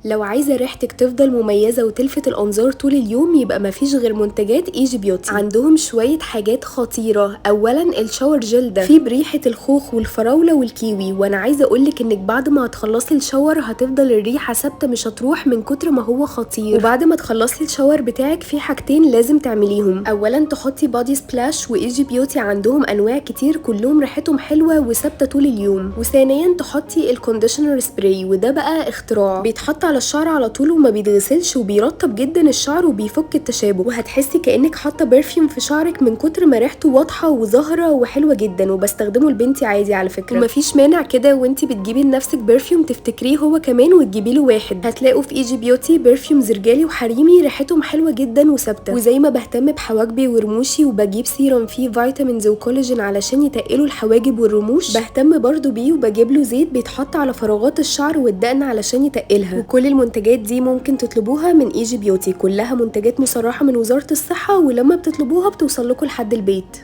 لو عايزه ريحتك تفضل مميزة وتلفت الانظار طول اليوم يبقى مفيش غير منتجات ايجي بيوتي. عندهم شوية حاجات خطيرة. اولا ال shower gel ده فيه بريحه الخوخ والفراوله والكيوي، وانا عايزه اقولك انك بعد ما هتخلصي ال shower هتفضل الريحة ثابتة مش هتروح من كتر ما هو خطير. وبعد ما تخلصي ال shower بتاعك في حاجتين لازم تعمليهم. اولا تحطي body splash، وايجي بيوتي عندهم انواع كتير كلهم ريحتهم حلوة وثابتة طول اليوم. وثانيا تحطي ال conditioner spray، وده بقى اختراع بيتحط على الشعر على طول وما بيتغسلش، وبيرطب جدا الشعر وبيفك التشابك، وهتحسي كانك حاطه perfume في شعرك من كتر ما ريحته واضحة وظاهره وحلوه جدا. وبستخدمه لبنتي عادي على فكرة، ومفيش مانع كده وانتي بتجيبي لنفسك perfume تفتكريه هو كمان وتجيبي له واحد. هتلاقوا في ايجي بيوتي perfumes رجالي وحريمي ريحتهم حلوة جدا وثابتة. وزي ما بهتم بحواجبي ورموشي وبجيب سيرم فيه vitamins وكولاجين علشان يتقلوا الحواجب والرموش، بهتم برضو بيه وبجيب له زيت بيتحط على فراغات الشعر والدقن علشان يتقلها. وكل المنتجات دي ممكن تطلبوها من ايجي بيوتي، كلها منتجات مصرحه من وزارة الصحة، ولما بتطلبوها بتوصل لكم لحد البيت.